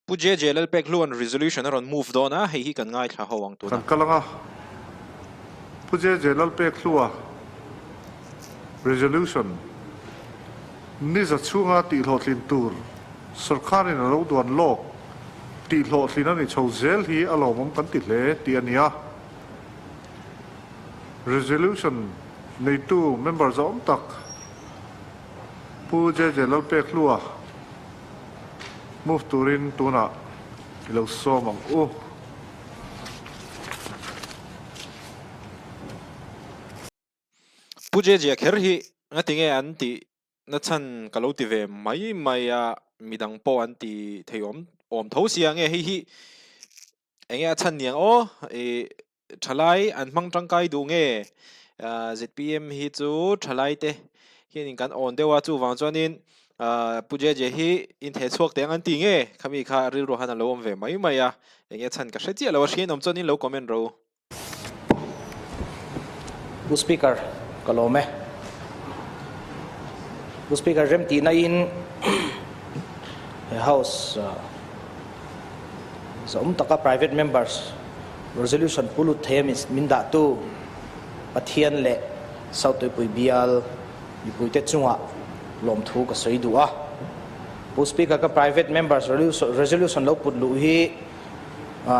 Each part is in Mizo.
Pu JJ Lalpekhlua'n resolution a rawn move dawn a, hei hi kan ngaithla ho ang tunah. Kan kal ang a, Pu JJ Lalpekhlua resolution niza chhunga tihhlawhtlin tur sawrkharin a lo duan lawk tihhlawhtlin a ni chho zel hi a lawmawm kan ti hle tih a ni a. Resolution neitu member zawm tak Pu JJ Lalpekhlua Move turin tunah i lo sawm ang u. Pu JJ-a kher hi ngatinge an tih na chhan ka lo ti ve mai mai a, midang pawh an ti thei awm awm tho sia nge hei hi enge a chhan niang aw ih Thalai an hmang tangkai duh nge? Zpm hi chu thalai te hianin kan awn deuh a, chuvang chuanin Pu JJ hi intheh chhuak teh ang an ti nge? Khami kha rilru han a lo awm ve mai mai a, enge chhan ka hre chiah lo a, hriain awm chuanin lo comment ro. Pu Speaker, ka lawm e. Pu Speaker, remtihna in he House Zawm taka private members resolution pu lut thei a min dahtu Pathian leh South Tuipui bial mipuite chungah lawmthu ka sawi duh a. Pu Speaker ka private members resolution lo put luh hi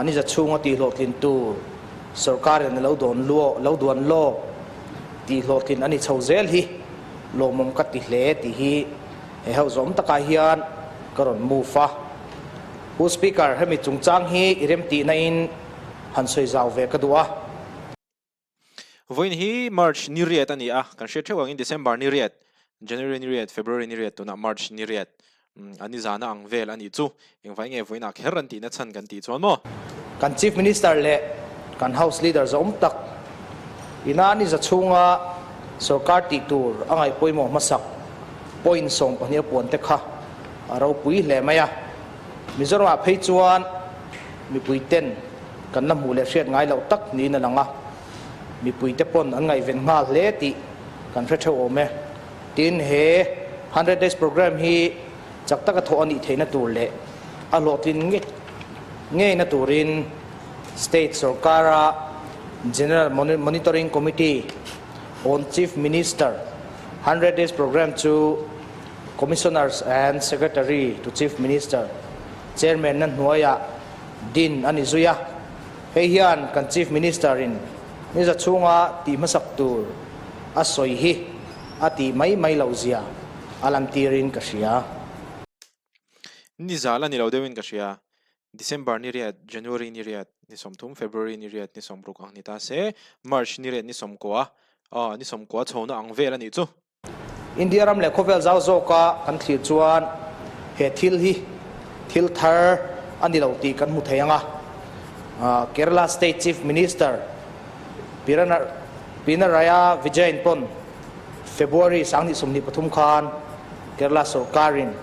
ni za chhunga tihhlawhtlin tur sorkarin a lo dawn lo duan lawk tihhlawhtlin a ni chho zel hi lawmawm ka ti hle tih hi He ho zawm takah hian ka rawn move a. Pu Speaker, hemi chungchang hi i remtihna in han sawi zau ve ka duh a. Vawiin hi March ni riat a ni a, kan hriat theuh angin December ni riat, January ni riat, February ni riat tunah March ni riat a ni zana ang vel a nih chu. Engvai nge vawiinah kher an tihna chhan kan tih chuan maw? Kan Chief Minister leh kan House Leader zawm tak ina ni za chhunga sorkar tih tur a ngaih pawimawh hmasak point 12 a puan te kha a ropui hle mai a. Mizoramah phei chuan mipui ten kan la hmuh leh hriat ngai loh tak niin a lang a, mipui te pawn an ngaihven nghal hle tih kan hre theuh awm e. Tin, he Hundred Days Programme hi chak taka thawh a nih theihna tur leh a hlawhtlin ngeina turin State sorkara General Monitoring Committee on Chief Minister Hundred Days Programme chu Commissioners and Secretary to Chief Minister Chairman-na hnuaiah din a ni zui a. Hei hian kan Chief Minister-in niza chhunga tih hmasak tur a sawi hi a tih mai mai loh zia a lantirin ka hria. Ni zal a ni lo deuhin ka hria. December ni riat, January ni riat, ni 30, February ni riat, ni 60 ang ni ta se, March ni riat ni 90, aw ni 90 chhona ang vel a nih chu. India ram leh khawvel zau zawka kan thlir chuan he thil hi thil thar a ni lo tih kan hmu thei ang a. Kerala State Chief Minister Pinarayi Vijayan pawn February 2023 khan Kerala sorkarin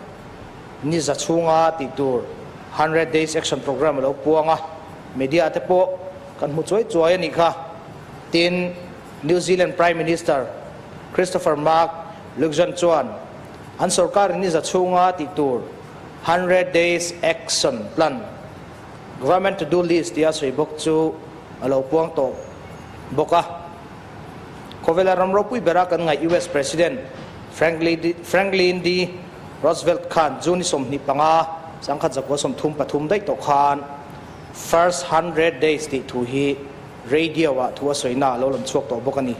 ni za chhunga tih tur Hundred Days Action Programme a lo puang a, media te pawh kan hmu chuai chuai a nih kha. Tin, New Zealand Prime Minister Christopher Mark Luxon chuan an sorkarin ni za chhunga tih tur Hundred Days Action Plan, Government To Do List tia sawi bawk chu a lo puang tawh bawk a. Khawvela ram ropui bera kan ngaih US President Franklin D. Roosevelt khan June 25, 1933 daih tawh khan First Hundred Days tih thu hi radio ah thu a sawina a lo lam chhuak tawh bawk a ni.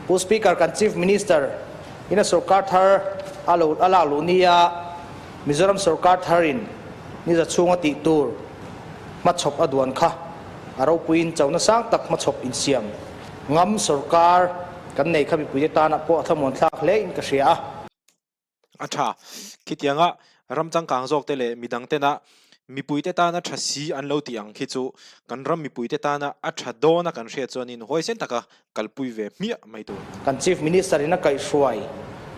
Pu Speaker, kan Chief Minister in a sorkar thar a lo a lak luh nia Mizoram sorkar tharin niza chhunga tih tur hmachhawp a duan kha a ropuiin chona sang tak hmachhawp insiam ngam sorkar kan nei kha mipuite tanah pawh a thlamuan thlak hle in ka hria a. A tha. Khitianga ram changkang zawk te leh midang tena mipuite tana tha si an lo tih ang khi chu kan ram mipuite tana a tha dawna kan hriat chuanin huaisen taka kalpui ve hmiah mai tur. Kan Chief Minister in a kaihhruai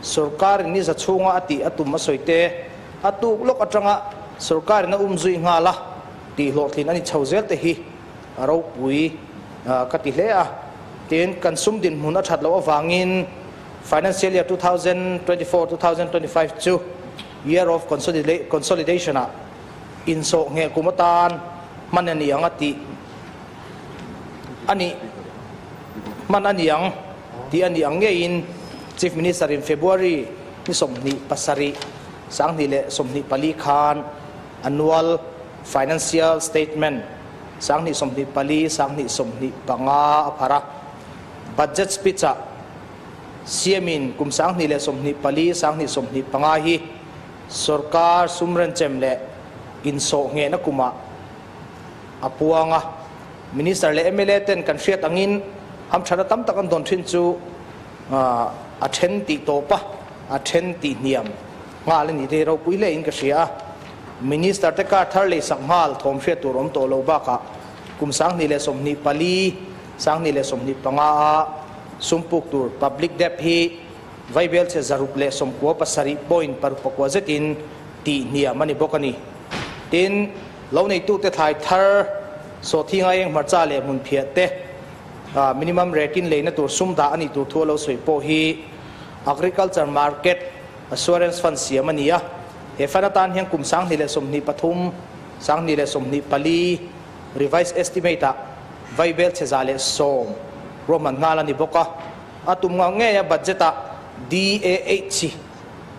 sorkar in niza chhunga a tih a tum a sawi te, a tuk lawk atanga sorkar in a um zui nghal a tih hlawhtlin a ni chho zel te hi a ropui ka ti hle a. Tin, kan sum dinhmun a that loh avangin Financial Year 2024-2025 chu Year of Consolidation ah. Insawh ngheh kum atan hman a ni ang a tih a nih hman a ni ang tih a nih ang ngeiin Chief Minister in February ni 27, 2024 khan Annual Financial Statement 2024, 2025 a pharh a. Budget Speech ah CM in kum 2024, 2025 hi Sorkar sumrenchem leh insawh nghehna kumah a puang a, Minister leh mla ten kan hriat angin hamthatna tam tak an dawn thin chu a then tih tawp a, a then tih hniam nghal a ni te hi ropui hle in ka hria a. Minister te kar thar leisak nghal thawm hriat tur awm tawh lo bakah kum 2024, 2025 a sumpuk tur public debt hi Vaibelchhe 697 point 6 pakua zetin tih hniam a ni bawk a ni. Tin, lo neitute thlai thar sawhthinga eng hmarcha leh hmunphiah te minimum rate in leina tur sum dah a nih tur thu a lo sawi pawh hi Agriculture Market Assurance Fund siam a ni a. He fund atan hian kum 2023, 2024 revised estimate ah Vaibelchhe 110 ruahman nghal a ni bawk a. A tum ngau ngei a budget ah DAH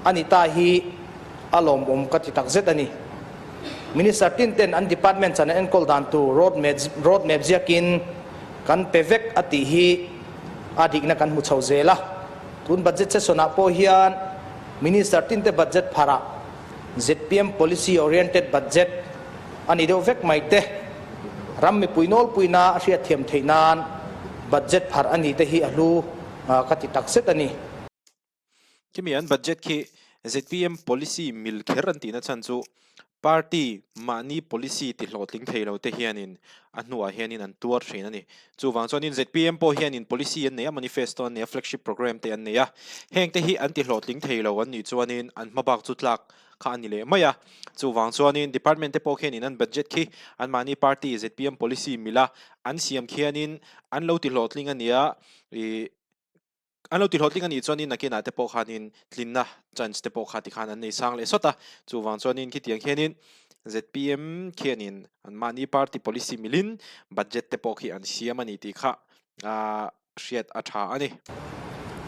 a ni ta hi a lawmawm ka ti takzet a ni. Minister tin ten an department chan an enkawl dan tur road map road map ziakin kan pe vek a tih hi a dikna kan hmu chho zel a. Tun budget session ah pawh hian Minister tin te budget pharh ah zpm policy oriented budget a ni deuh vek mai te. Ram mipui nawlpuina a hriatthiam theih nan budget pharh a ni te hi a hlu ka ti tak zet a ni. Khimi an budget khi zpm policy mil kher an tihna chhan chu party mahni policy ti hlawhtling thei lo te hianin a hnuah hianin an tuar thin a ni. Chuvang chuanin zpm pawh hianin policy an nei a, manifesto an nei a, flagship programme te an nei a, heng te hi an ti hlawhtling thei lo an nih chuanin an hmabak chu tlak kha a ni leh mai a. Chuvang chuanin department te pawh khianin an budget khi anmahni party zpm policy mila an siam khianin an lo ti hlawhtling a nia ih an lo ti hlawhtling a nih chuanin nakinah te pawh khanin tlinna chance te pawh kha tikhan an nei sang leh sawt a. Chuvang chuanin khitiang khianin zpm khianin anmahni party policy milin budget te pawh khi an siam a ni tih kha ah hriat a tha a ni.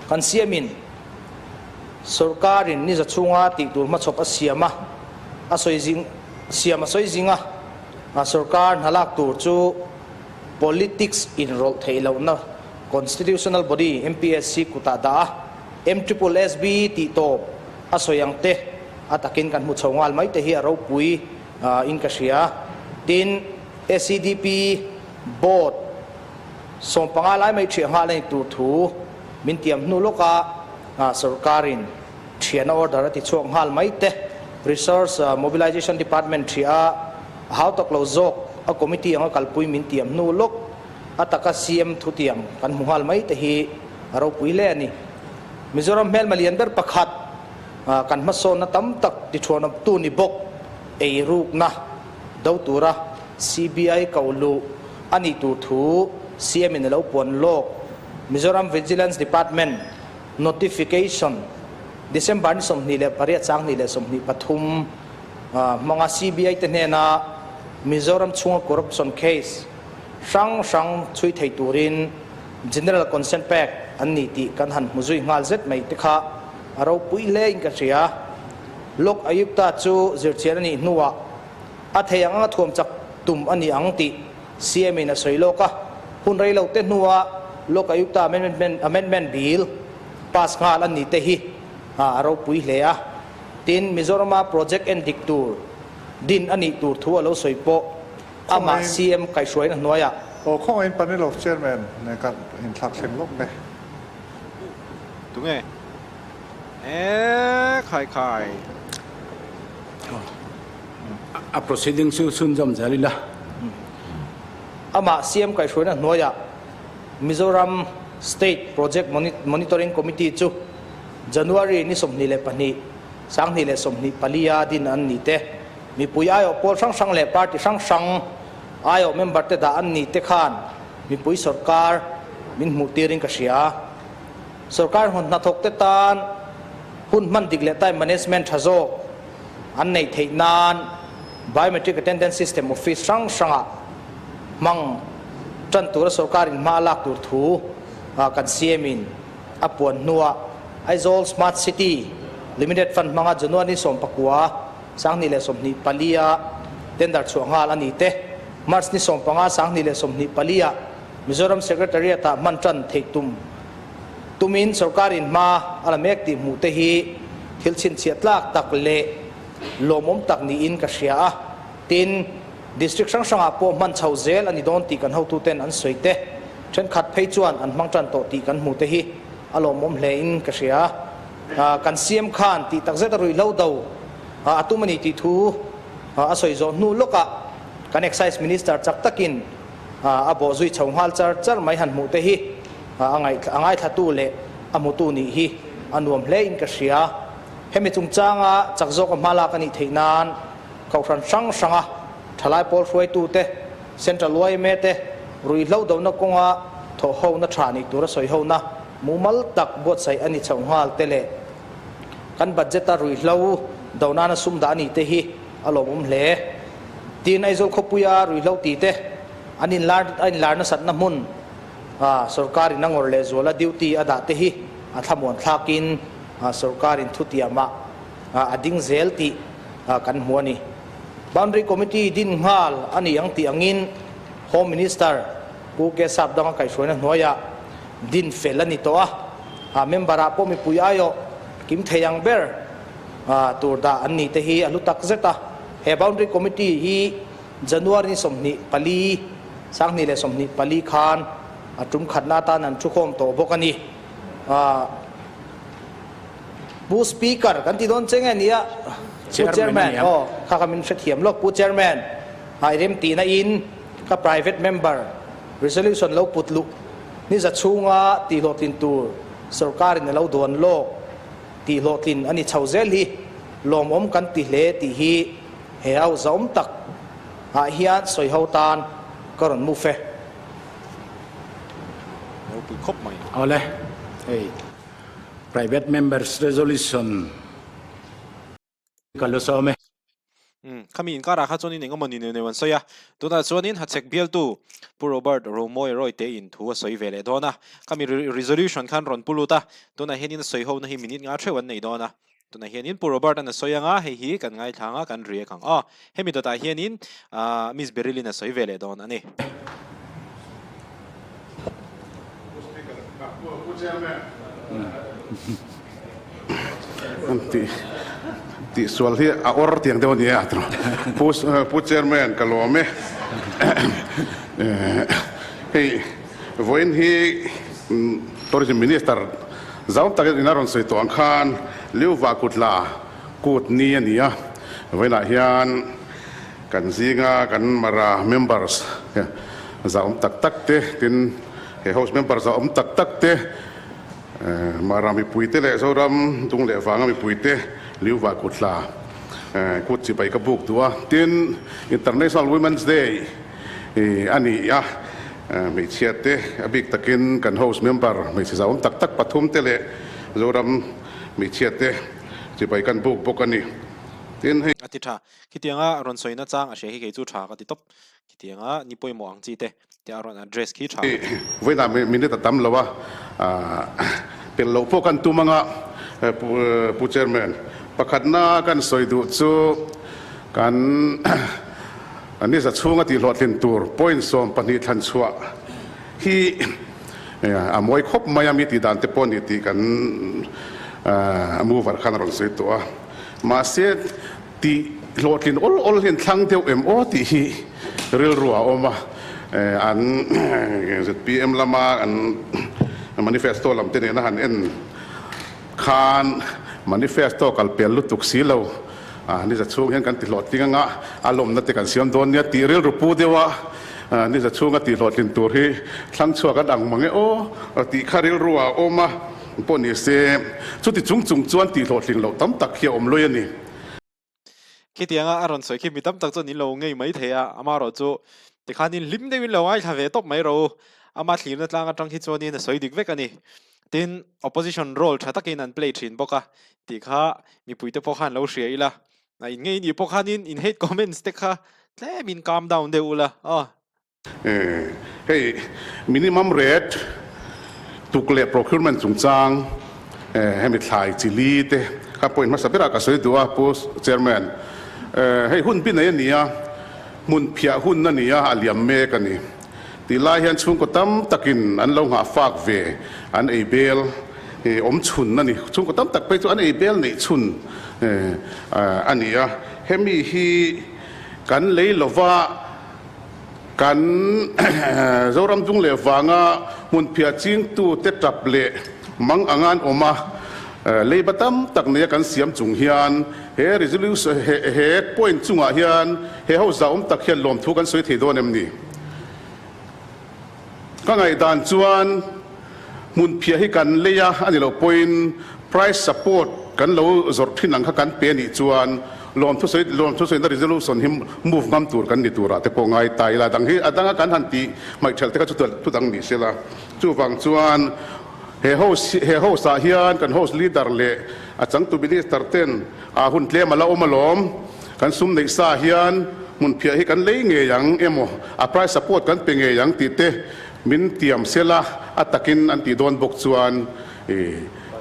Kan siamin sorkarin ni za chhunga tih tur hmachhawp a siam a, a sawi zing siam a sawi zing a, sorkar hna lak tur chu politics inrawlh theih lohna constitutional body MPSC kutah dah a, MSSB tih tawp a sawi ang te a takin kan hmu chho nghal mai te hi a ropui in ka hria. Tin, SEDP board 15 lai mai thiah nghal a ni tur thu min tiam hnu lawka sorkarin thiahna order a ti chhuak nghal mai te, Resource Mobilization Department thiah a hau tak lo zawk a committee anga kalpui min tiam hnu lawk a taka CM thutiam kan hmu nghal mai te hi a ropui hle a ni. Mizoram hmelma lian ber pakhat kan hmasawnna tam tak tithuanawptu ni bawk eirukna do tura CBI ko luh a nih tur thu CM in a lo puan lawk. Mizoram Vigilance Department Notification December ni 28 2023 hmanga CBI te hnena Mizoram chhunga corruption case hrang hrang chhui thei turin General Consent pek an ni tih kan han hmu zui nghal zet mai te kha a ropui hle in ka hria. Lok Ayukta chu zirchian a nih hnuah A thei ang anga thuam chak tum a ni ang tih CM in a sawi lawk a, hun rei lo te hnua Lok Ayukta Amendment Amendment Bill pass nghal a ni te hi a ropui hle a. Tin, Mizorama project en dik tur din a nih tur thu a lo sawi pawh amah Khawngaihin CM kaihhruaina hnuaiah. Aw khawngaihin panel of chairman nen kan inthlak thleng lawk nge. Tunge? Eee khai khai. A proceeding chu chhunzawm zel ila. Amah CM kaihhruaina hnuaiah Mizoram State Project Monitoring Committee chu January ni 22, 2024 a din an ni te, mipui aiawh pawl hrang hrang leh party hrang hrang aiawh member te dah an ni te khan mipui sorkar min hmuh tirin ka hria. Sorkar hnathawk te tan hun hman dik leh time management tha zawk an neih theih nan Biometric Attendance System office hrang hrangah hmang tan tura sorkarin hma a lak tur thu kan CM in a puan hnuah Aizawl Smart City Limited Fund hmanga January 19 2024 a tender chhuah nghal a ni te. March ni 15 2024 ah Mizoram Secretariat ah hman tan theih tum tumin sorkarin hma a la mek tih hmuh te hi thil chhinchhiah tlak tak leh lawmawm tak niin ka hria a. Tin, District hrang hrangah pawh hman chho zel a ni dawn tih kan hotuten an sawi te, thenkhat phei chuan an hmang tan tawh tih kan hmu te hi a lawmawm hle in ka hria. Kan CM khan tih takzet a ruihhlo do a tum a ni tih thu a sawi zawh hnu lawkah kan Excise Minister chak takin a bawh zui chho nghal char char mai han hmuh te hi a ngaithlatu leh a hmutu nih hi a nuam hle in ka hria. Hemi chungchanga chak zawka hma lak a nih theih nan Kohhran hrang hranga thalai pawl hruaitute, Central yma te ruihhlo dona kawnga thawhhona tha nih tura sawihona mumal tak buatsaih a ni chhoh nghal te leh kan budget-a ruihhlo do nana sum dah a ni te hi a lawmawm hle. Tin, Aizawl khawpuia ruihhlo ti te an inlar a inlar nasatna hmun sorkarin a ngawr lehzuala duty a dah te hi a thlamuan thlakin sorkarin thutiamah a ding zel tih kan hmu a ni. Boundary Committee din nghal a ni ang tih angin Home Minister Pu K Sapdanga kaihhruaina hnuaiah din fel a ni tawh a, a member-ah pawh mipui aiawh kim thei ang ber tur dah an ni te hi a hlu tak zet a. He Boundary Committee hi January ni 24, 2024 khan a tum khatna atan an thukhawm tawh bawk a ni. Pu Speaker kan ti dawn che nge nia? Pu Chairman, aw kha kha min hrethiam lawk Pu Chairman, i rem tihna in ka private member resolution lo put luh ni za chhunga tih hlawhtlin tur sorkar in a lo duan lawk tih hlawhtlin a ni chho zel hi lawmawm kan ti hle tih hi he au zaawm tak ah hian sawi ho tan ka rawn move e. Ropui khawp mai. Awle, hei. Private Members Resolution ka lo sawm e. Umm, khami inkarah kha chuanin engemaw ni neuh neuh an sawi a, tunah chuanin Hachhek bialtu Pu Robert Romawi Royte in thu a sawi ve leh dawn a, khami resolution khan rawn pu lut a, tunah hianin a sawi hona hi minute nga theuh an nei dawn a, tunah hianin Pu Robert an a sawi anga hei hi kan ngaithla anga kan react ang aw, hemi dawtah hianin Miss Beryl-in a sawi ve leh dawn a ni. Tih sual hi a awr tiang deuh a ni a Pu Chairman ka lawm e. Hei vawiin hi Tourism Minister zau takin ina rawn sawi tawh ang khan Liuva kutla kut ni a ni a, vawiinah hian Kan zinga kan Mara members za awm tak tak te, tin he House member za awm tak tak te, Mara mipuite leh Zoram dung leh vanga mipuite Liuva Kutla kut chibai ka buk duh a. Tin, International Women's Day a ni a, hmeichhia te a bik takin kan House member hmeichhe za awm tak tak pathum te leh Zoram hmeichhia te chibai kan buk bawk a ni. Tin, hei. A ti tha. Khitianga rawn sawi nachang a hria hi kei chu tha ka ti tawp. Khitianga ni pawimawh ang chi te te a rawn address khi tha ka ti. Vawiinah minute a tam lo a, pel loh pawh kan tum anga Pu Chairman, pakhatna kan sawi duh chu kan ni za chhunga tihhlawhtlin tur point 12 thlan chhuah hi a mawi khawp mai a, mi tih dan te pawh ni tih kan mover khan a rawn sawi tawh a. Mahse, tih hlawhtlin awl awl hian thlang deuh em aw tih hi rilru a awm a, an zpm lama an manifesto lam te nena han en khan manifesto kal pel lutuk si lo, ni za chhung hian kan ti hlawhtling anga a lawmna te kan siam dawn nia tih rilru pu deuh a, ni za chhunga tih hlawhtlin tur hi thlang chhuak an ang mang e aw tih kha rilru a awm a. Pawh ni se, chuti chung chung chuan tih hlawhtling loh tam tak hi a awm lawih a ni. Khitianga a rawn sawi khi mi tam tak chuan in lo ngei mai thei a, amaherawh chu tikhanin hlim deuhin lo ngaithla ve tawp mai rawh u. Ama thlirna tlang atang hi chuanin a sawi dik vek a ni. Tin, opposition role tha takin an play thin bawk a tih kha mipuite pawh khan lo hria ila. A in ngei nih pawh khanin in hate comments te kha tlemin calm down deuh ula aw. Hei minimum rate tuk leh procurement chungchang hemi thlai chi li te kha point hmasa berah ka sawi duh a Pu Chairman. Hei hun bi nei a ni a, hmun phiah hun a ni a, a liam mek a ni. Tih lai hian chhungkaw tam takin an lo nghah fak ve an ei bel awm chhun a ni. Chhungkaw tam tak phei chu an ei bel neih chhun a ni a. Hemi hi kan lei lova kan Zoram dung leh vanga hmunphiah chingtute tap leh mang anga an awm a, leiba tam tak neia kan siam chung hian he resolution he point chungah hian he ho zahawm tak hian lawmthu kan sawi thei dawn em ni? Ka ngaihdan chuan hmunphiah hi kan lei a, a ni loh pawhin price support kan lo zawrh thin ang kha kan pe a nih chuan lawmthu sawi lawmthu sawina resolution hi move ngam tur kan ni turah te pawh ngai ta ila. A dang hi a danga kan han tih hmaihthelh te kha chu thu dang ni se la. Chuvang chuan he house he house ah hian kan house leader leh a changtu minister ten a hun tlem a la awm alawm. Kan sum neih sa hian hmunphiah hi kan lei ngei ang emaw, a price support kan pe ngei ang tih te min tiam sela a takin an tih dawn bawk chuan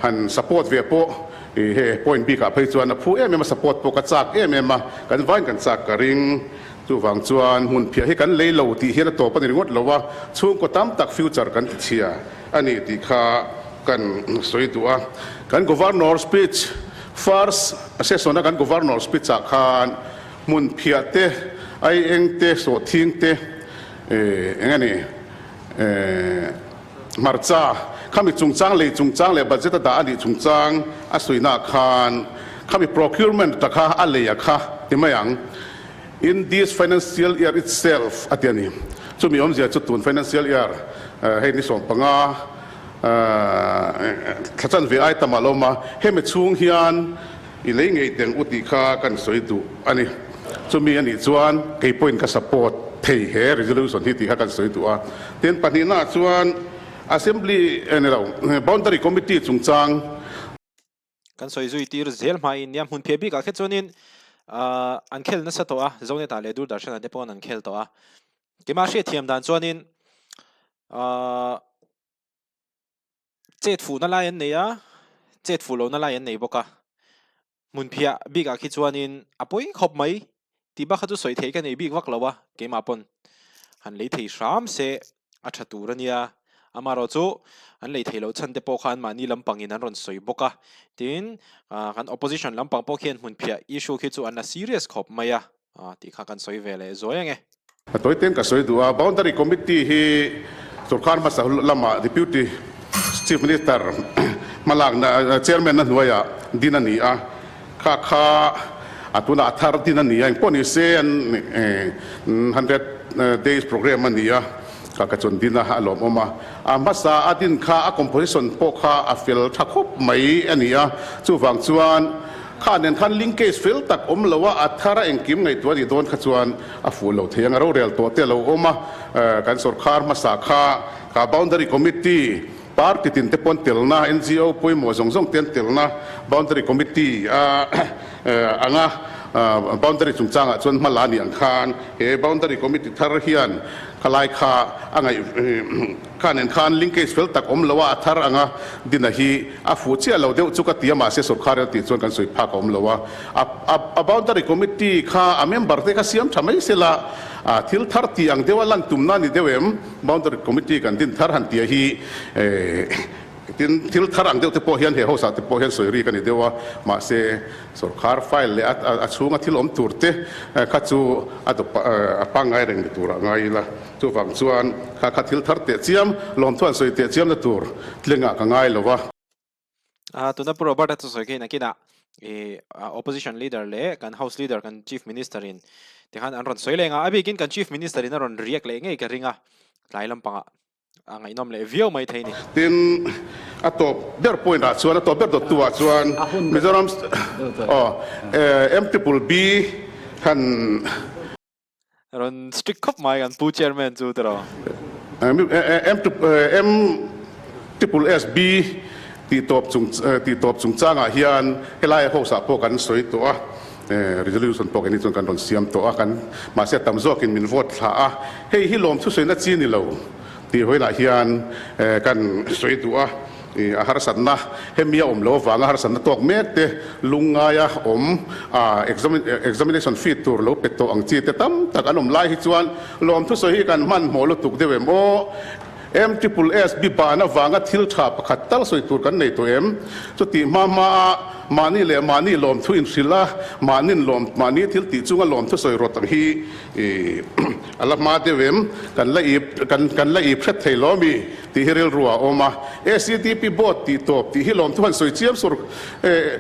han support ve pawh he point bikah phei chuan a phu em em a, support pawh ka chak em em a, kan vain kan chak ka ring. Chuvang chuan hmunphiah hi kan lei lo tih hian a tawp a ni ringawt lo a, chhungkaw tam tak future kan ti chhia a ni tih kha kan sawi duh a. Kan Governor speech, first session a kan Governor speech ah khan hmun phiah te, aieng te, sawhthing te, eng a ni, hmarcha, khami chungchang, lei chungchang leh budget a dah a nih chungchang a sawina ah khan khami procurement ta kha a lei a kha ti mai ang. In this financial year itself a ti a ni. Chumi awmzia chu tun financial year hei ni 15 thla chanve ai tam ah lo awm a, hemi chhung hian i lei ngei teng u tih kha kan sawi duh a ni. Chumi a nih chuan kei pawhin ka support thei he resolution hi tih kha kan sawi duh a. Tin, pahnihnaah chuan Assembly ni lo Boundary Committee chungchang. Kan sawi zui tir zel hmain nia hmun phiah bikah khet chuanin an khel nasa tawh a, Zoneta leh Doordarshan-a te pawh an khel tawh a. Keimah hriatthiam dan chuanin chet fuhna lai an nei a, chet fuh lohna lai an nei bawk a. Hmun phiah bikah khi chuanin a pawi khawp mai Tih bak kha chu sawi theih ka nei bik vak lo a, keimah pawn han lei thei hram se a tha tur a nia. Amaherawh chu an lei theih loh chhan te pawh khan mahni lampangin an rawn sawi bawk a, tin kan opposition lampang pawh khian hmunphiah issue khi chu an la serious khawp mai a tih kha kan sawi ve leh zuai ang e. A tawi ten ka sawi duh a, Boundary Committee hi sorkar hmasa lamah Deputy Chief Minister hmalakna Chairman na hnuaiah din a ni a, kha kha a tunah a thar din a ni a, engpawh ni se an 100 days programme a ni a, kha kha chuan din a a lawmawm a, a hmasa a din kha a composition pawh kha a fel tha khawp mai a ni a, chuvang chuan Kha nen khan linkage fel tak awm lo a, a thar a engkim ngaihtuah a nih dawn kha chuan a fuh lo thei ang. A rorel tawh te a lo awm a, kan sorkar hmasa kha kha boundary committee party tin te pawn telna, NGO pawimawh zawng zawng te an telna boundary committee a anga boundary chungchangah chuan hma la a nih ang khan he boundary committee thar hian khalai kha a ngaih Kha nen khan linkage fel tak awm lo a, a thar anga dina hi a fuh chiah lo deuh chu ka ti a, mahse sorkar rel tih chuan kan sawi phak a awm lo a. A boundary committee kha a member te kha siam tha mai sela, thil thar tih ang deuha lan tumna a ni deuh em? Boundary committee kan din thar han tia hi tin thil thar ang deuh te pawh hian he house ah te pawh hian sawi rik a ni deuh a, mahse Sorkar file leh a chhunga thil awm tur te kha chu a dawp a pangngai reng ni turah ngai ila. Chuvang chuan kha kha thil thar teh chiam, lawmthu an sawi teh chiamna tur tlingah ka ngai lo va. Tuna Pu Robert-a chu sawi khin akinah i Opposition Leader leh kan House Leader kan Chief Minister in tikhan an rawn sawi leng a, a bikin kan Chief Minister in a rawn react leh ngei ka ring a tlai lampangah. A ngaihnawm leh viau mai thei ni. Tin, a tawp ber point ah chuan, a tawp ber dawttu ah chuan Mizoram aw M triple B han. Rawn strict khawp mai kan Pu Chairman chu tiraw. M M triple S B tih tawp chung tih tawp chungchangah hian helai house ah pawh kan sawi tawh a. Resolution pawh keini chuan kan rawn siam tawh a, kan mahse a tam zawkin min vote thla a, hei hi lawm thusawiina chi ni lo tih vawiinah hian kan sawi duh a, a harsatna hemi a awm lo avanga harsatna tawk mek te lungngaia awm a examination fee tur lo pe tawh ang chi te tam tak an awm lai hi chuan lawm thusawi hi kan hmanhmawh lutuk deuh em aw? M triple S bi ban avanga thil tha pakhat tal sawi tur kan nei tawh em? Chutih hma hma a mahni leh mahni lawmthu inhrilh a, mahnin lawm mahni thil tih chunga lawmthu sawi rawt ang hi a la hma deuh em? Kan la ip kan kan la ip hret thei lo ami? Tih hi rilru ah a awm a. ACDP board tih tawp tih hi lawmthu han sawi chiam sur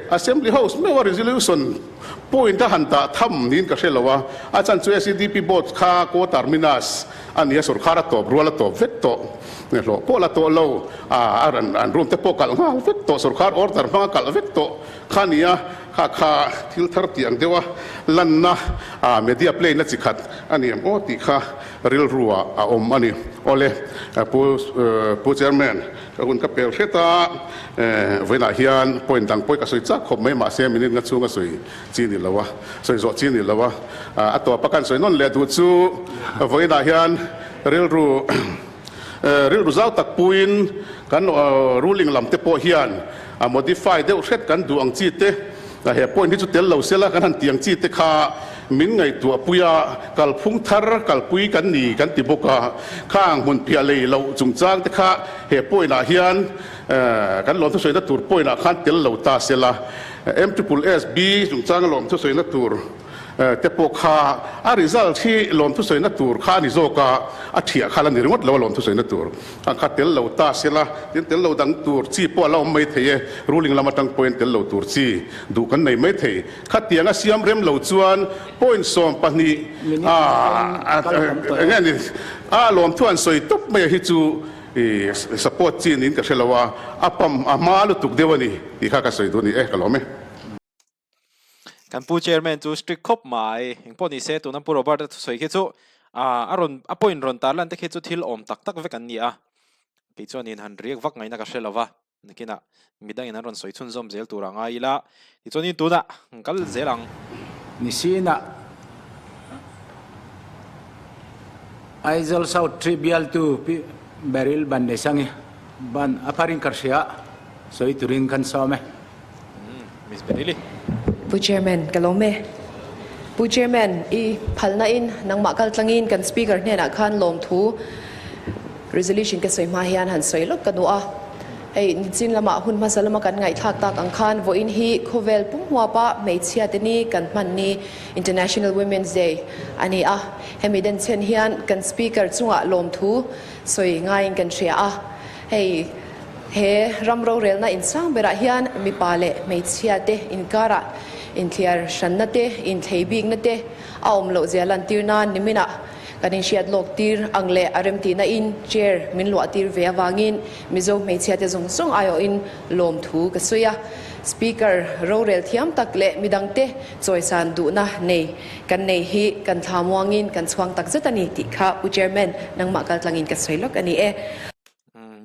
Assembly House meuh a resolution point a han dah tham niin ka hre lo a, a chan chu ACDP board kha co-terminus A nia sorkar a tawp rual a tawp vek tawh, hlawh pawh la tawh lo, a an room te pawh kalh nghal vek tawh, sorkar order hmanga kalh vek tawh kha nia, kha kha thil thar tih ang deuha lanna media play na chi khat a ni em aw tih kha rilru ah a awm a ni. Awle Pu Pu Chairman ka hun ka pel hret a, vawiinah hian point dang pawh ka sawi chak khawp mai mahse minute nga chhunga sawi chi ni lo a, sawi zawh chi ni lo a, a tawp a kan sawi nawn leh duh chu vawiinah hian rilru rilru zau tak puiin kan ruling lam te pawh hian a modify deuh hret kan duh ang chi te, he point hi chu tel lo sela kan han tih ang chi te kha min ngaihtuah pui a, kalphung thar kalpui kan ni kan ti bawk a, khang hmun phiah lei loh chungchang te kha he point ah hian kan lawmthu sawina tur point ah khan tel lo ta sela. M triple S B chungchanga lawmthu sawina tur te pawh kha a result hi lawmthu sawina tur kha a ni zawk a, a thiah kha la ni ringawt lo a lawmthu sawina tur ang kha tel lo ta sela, tin tel lo dang tur chi pawh a la awm mai thei e, ruling lam atang pawhin tel lo tur chi duh kan nei mai thei. Khatiang a siam rem lo chuan point 12 a enge ni a lawmthu an sawi tawp mai a hi chu I support chi niin ka hre lo a, a pam a hma lutuk deuh a ni tih kha ka sawi duh a ni e, ka lawm e. Kan pu chairman chu strict khawp mai, engpawh ni se tuna pu Robert a thusawi khi chu a rawn a point rawn tar lan te khi chu thil awm tak tak vek an ni a, kei chuan in han riak vak ngaihna ka hre lo va. Nakinah midangin an rawn sawi chhunzawm zel turah ngai ila, tichuanin tunah an kal zel ang. Nisinah Aizawl South Tree bialtu Pi Beryl Bannesangi ban a pharin ka hria, sawi turin kan sawm e. Miss Beryl-i. Pu Chairman, ka lawm e. Pu Chairman, i phalna in nangmah kal tlangin kan Speaker hnenah khan lawmthu Resolution ka sawi hma hian han sawi lawk ka duh a. Hei nichin lamah hun hmasa lama kan ngaihthlak tak ang khan vawiin hi khawvel pum huapa hmeichhia te ni kan hman ni International Women's Day a ni a. Hemi denchhen hian kan Speaker chungah lawmthu sawi ngaiin kan hria a. Hei he ram rorelna insang berah hian mipa leh hmeichhia te inkarah inthiar hranna te, inthlei bikna te a awm loh zia lantir nan niminah Kan inhriat lawk tir ang leh a remtihna in chair min luah tir ve avangin Mizo hmeichhia te zawng zawng aiawhin lawmthu ka sawi a. Speaker rorel thiam tak leh midangte chawisan duhna nei kan nei hi kan thla muangin kan chhuang tak zet a ni tih kha Pu Chairman nangmah kaltlangin ka sawi lawk a ni e.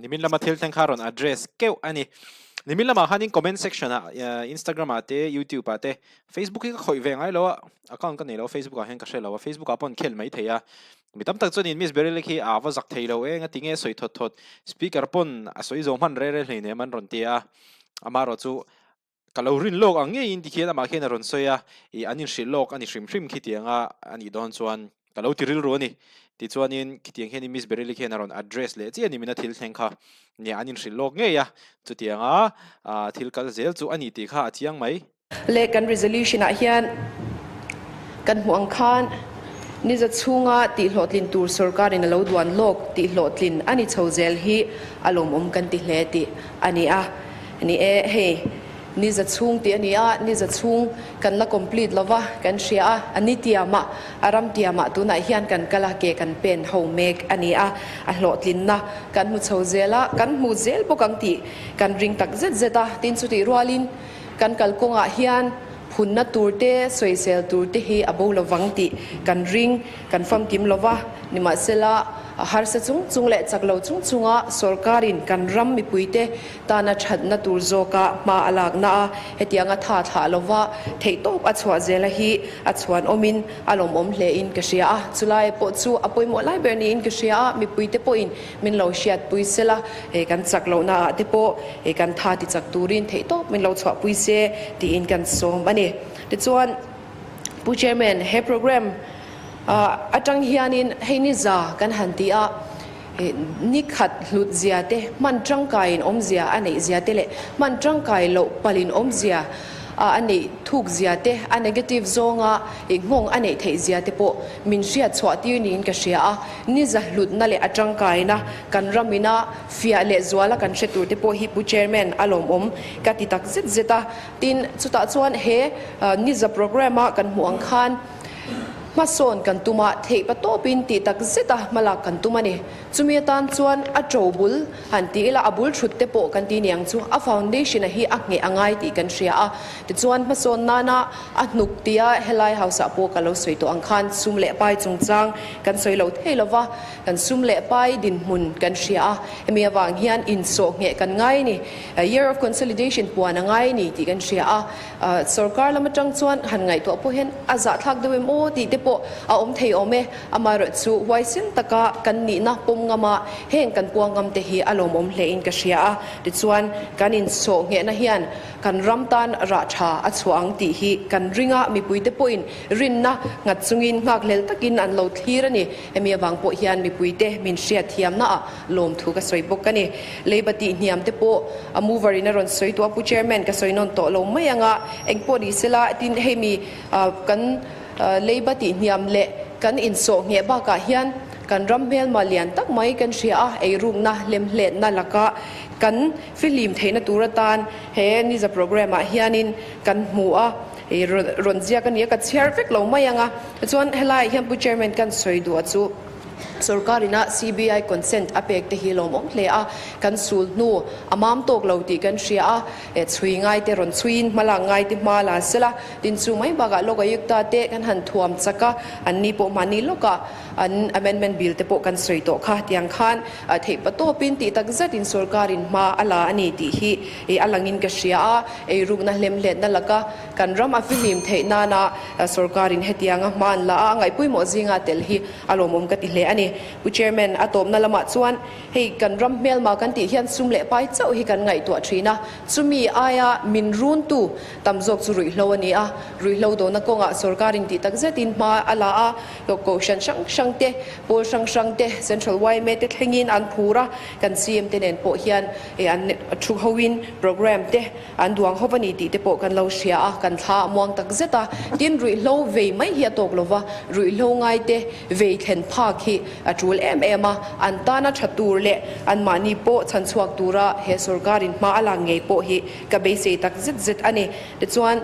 Nimin lama thil thleng kha rawn address keuh a ni. Nimin lamah khanin comment section ah Instagram ah te YouTube ah te Facebook hi ka khawih ve ngai lo a, account ka nei lo a Facebook ah hian ka hre lo a, Facebook ah pawh an khel mai thei a. Mi tam tak chuanin Miss Beryl khi a va zak thei lo e, ngati nge sawi thawt thawt, speaker pawn a sawi zo hman re re hleinem an rawn ti a, amaherawh chu Ka lo rin lawk ang ngeiin tikhian amah khian a rawn sawi a, ih an inhrilh lawk a ni hrim hrim khitianga a nih dawn chuan ka lo ti rilru a ni. Tichuanin khitiang hianin Miss Beryl-i khian a rawn address leh chiah a ni mina thil thleng kha nia an inhrilh lawk ngei a, chutianga thil kal zel chu a ni tih kha a chiang mai. Le kan resolution ah hian kan hmuh ang khan niza chhunga tihhlawhtlin tur sorkarin a lo duan lawk tihhlawhtlin a ni chho zel hi a lawmawm kan ti hle tih a ni a. Ni e, hei ni za chhung tih a ni a, ni za chhung kan la complete lo va, kan hria a, a ni tiamah, a ram tiamah tunah hian kan kal a, ke kan pen ho mek a ni a, a hlawhtlinna kan hmu chho zel a, kan hmu zel bawk ang tih kan ring tak zet zet a, tin chutih rualin kan kalkawngah hian phunna tur te, sawisel tur te hi a bo lovang tih kan ring, kan famkim lo va, nimahsela. Harsa chung chung leh chak lo chung chunga sorkarin kan ram mipuite tana thatna tur zawka hma a lakna a, hetianga tha thlah lova theihtawp a chhuah zela hi a chhuan awmin a lawmawm hlein ka hria a. Chulai pawh chu a pawimawh lai ber niin ka hria a, mipuite pawhin min lo hriatpui sela, kan chak lohna ah te pawh kan tha ti chak turin theihtawp min lo chhuahpui se tiin kan sawm a ni. Tichuan, Pu Chairman, he program atang hianin hei ni za kan han ti a, ni khat hlut zia te, hman tangkaiin awmzia a neih zia te leh hman tangkai loh palin awmzia a neih thuk zia te, a negative zawnga nghawng a neih theih zia te pawh min hriat chhuah tir niin ka hria a. Ni za hlutna leh a tangkaina kan ramina fiah leh zuala kan hre tur te pawh hi Pu Chairman a lawmawm ka ti tak zet zet a. Tin, chutah chuan he Niza programme a kan hmuh ang khan hmasawn kan tum a, theih pa tawpin tih tak zeta hmalak kan tum a ni. Chumi atan chuan a to bul han ti ila, a bul thut te pawh kan ti niang chu a foundation a hi a ngheh a ngai tih kan hria a. Tichuan hmasawn nana a hnuk tia helai house ah pawh ka lo sawi tawh ang khan sum leh pai chungchang kan sawi lo thei lova, kan sum leh pai dinhmun kan hria a, hemi avang hian insawh ngheh kan ngai a ni. Year of Consolidation puan a ngai a ni tih kan hria a, sorkar lam atang chuan han ngaihtuah pawh hian a zahthlak deuh em aw tih te pawh a awm thei awm e. Amaherawh chu huaisen taka kan nihna pawm ngama heng kan puang ngam te hi a lawmawm hlein ka hria a, tichuan kan insawh nghehna hian kan ram tan rah tha a chhuah ang tih hi kan ring a, mipuite pawhin rinna nghat chungin nghakhlel takin an lo thlir a ni. Hemi avang pawh hian mipuite min hriatthiamna ah Lawmthu ka sawi bawk a ni. Leiba tih hniam te pawh a mover in a rawn sawi tawh a, Pu Chairman ka sawi nawn tawh lo mai ang a, eng pawh ni sela tin hei mi kan leiba tih hniam leh kan insawh ngheh bakah hian kan ram hmelma lian tak mai kan hria a, eirukna hlemhletna laka kan fihlim theihna tur atan he Niza programme ah hianin kan hmu a, rawn ziak a ni a, ka chhiar vek lo mai ang a, tichuan helaiah hian Pu Chairman kan sawi duh a chu. Sorkarina CBI consent a pek te hi lawmawm hle a, kan sul hnu a mam tawk lo tih kan hria a, chhui ngai te rawn chhuiin hmalak ngai te hma la sela, tin chu mai bakah Lokayukta te kan han thuam chak a, an ni pawh mahni lawkah an amendment bill te pawh kan sawi tawh kha tiang khan theih pa tawpin tih tak zetin sorkarin hma a la a ni tih hi a langin ka hria a, eirukna hlemhletna laka Kan ram a fihlim theih nana sorkarin hetianga hma an la a, a ngaihpawimawh zinga tel hi a lawmawm ka ti hle a ni. Pu Chairman, a tawpna lamah chuan hei kan ram hmelma kan tih hian sum leh pai chauh hi kan ngaihtuah thin a, chumi aia min runtu tam zawk chu ruihhlo a ni a. Ruihhlo dawhna kawngah sorkarin tih tak zetin hma a la a, kohhran hrang hrang te, pawl hrang hrang te, Central yma te thlengin an phur a, kan CM te nen pawh hian an thu hoin programme te, An duang ho a ni tih te pawh kan lo hria a, kan thla a muang tak zet a. Tin, ruihhlo vei mai hi a tawk lo va, ruihhlo ngai te vei thlen phak hi a tul em em a. An tana tha tur leh anmahni pawh chhan chhuak tura he sorkarin hma a lak ngei pawh hi ka beisei tak zet zet a ni. Tichuan,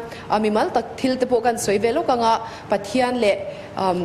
mimal tak thil te pawh kan sawi ve lawk ang a, Pathian leh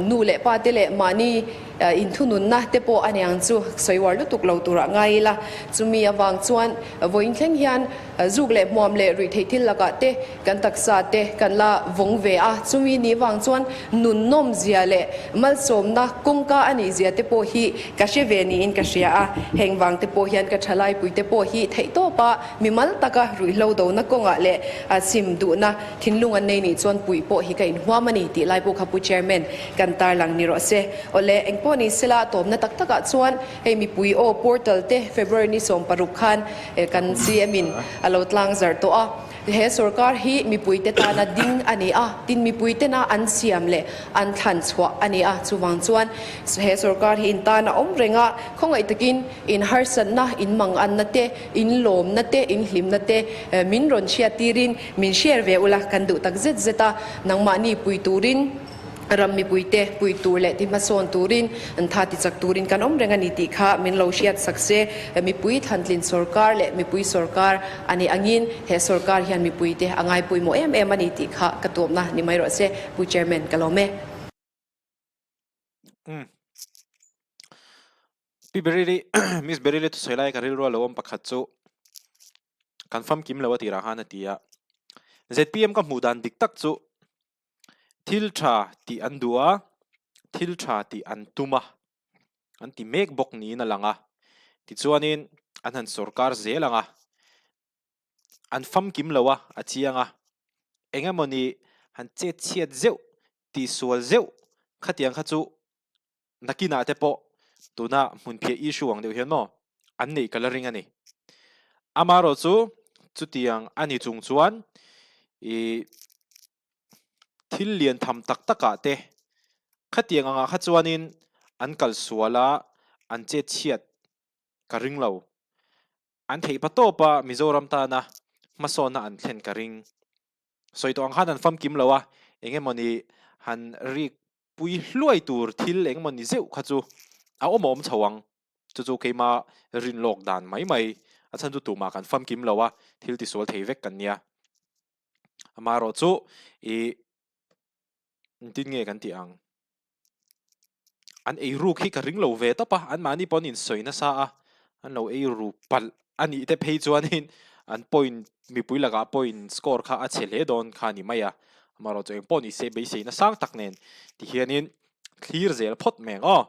nu leh pa te leh mahni Inthununna te pawh a niang chu sawi uar lutuk lo turah ngai ila, chumi avang chuan vawiin thleng hian zuk leh hmuam leh ruihtheih thil lakah te kan taksa te kan la vawng ve a, chumi ni vang chuan nunnawm zia leh malsawmna kawngka a nih zia te pawh hi ka hre ve niin ka hria a, heng vang te pawh hian ka thalaipui te pawh hi theihtawpa mimal taka ruihhlo dona kawngah leh sim duhna Thinlung an nei nih chuan puih pawh hi ka inhuam a ni tih lai pawh kha Pu Chairman kan tarlang ni rawh se. Awle, eng pawh ni sela tawpna tak takah chuan hei mipui aw portal te February ni 16 khan kan CM in a lo tlang zar tawh a. He sorkar hi mipuite tana ding a ni a, tin mipuitena an siam leh an thlan chhuah a ni a. Chuvang chuan he sorkar hi in tan a awm reng a, khawngaih takin in harsatna, in manganna te, in lawmna te, in hlimna te min rawn hriat tirin min share ve ula kan duh tak zet zet a, nangmahni pui turin ram mipuite pui tur leh ti hmasawn turin an tha ti chak turin kan awm reng a ni tih kha min lo hriat sak se, mipui thlantlin sorkar leh mipui sorkar a nih angin he sorkar hian mipuite a ngaipawimawh em em a ni tih kha ka tuamna ni mai rawh se, Pu Chairman ka lawm e. Umm. Pi Berili, Miss Berili thusawi lai ka rilru a lo awm pakhat chu kan famkim lo a tirah khan a ti a. ZPM ka hmuh dan dik tak chu thil tha tih an duh a, thil tha tih an tum a. An ti mek bawk niin a lang a. Tichuanin an han sawrkar zel ang a. An famkim lo a, a chiang a. Eng emawni han chet chhiat zeuh, tihsual zeuh khatiang kha chu nakinah te pawh tuna hmunphiah issue ang deuh hian maw an neih ka la ring a ni. Amaherawh chu chutiang a ni chung chuan ih thil lian tham tak takah te khatiang angah kha chuanin an kal sual a, an chet chhiat ka ring lo. An theih pa tawp a Mizoram tana hmasawnna an thlen ka ring. Sawi tawh ang khan an famkim lo a, eng emawni han rik pui hluai tur thil eng emawni zeuh kha chu a awm awm chho ang. Chu chu keima rin lawk dan mai mai, a chhan chu tumah kan famkim lo a, thil tisual thei vek kan nia. Amaherawh chu ih engtin nge kan tih ang? An eiruk hi ka ring lo ve tawp a, anmahni pawh an insawi nasa a, an lo eiru palh a nih te phei chuanin an point mipui lakah point score kha a chhe hle dawn kha a ni mai a, amaherawhchu engpawh ni se beiseina sang tak nen tihianin thlir zel phawt mai ang aw.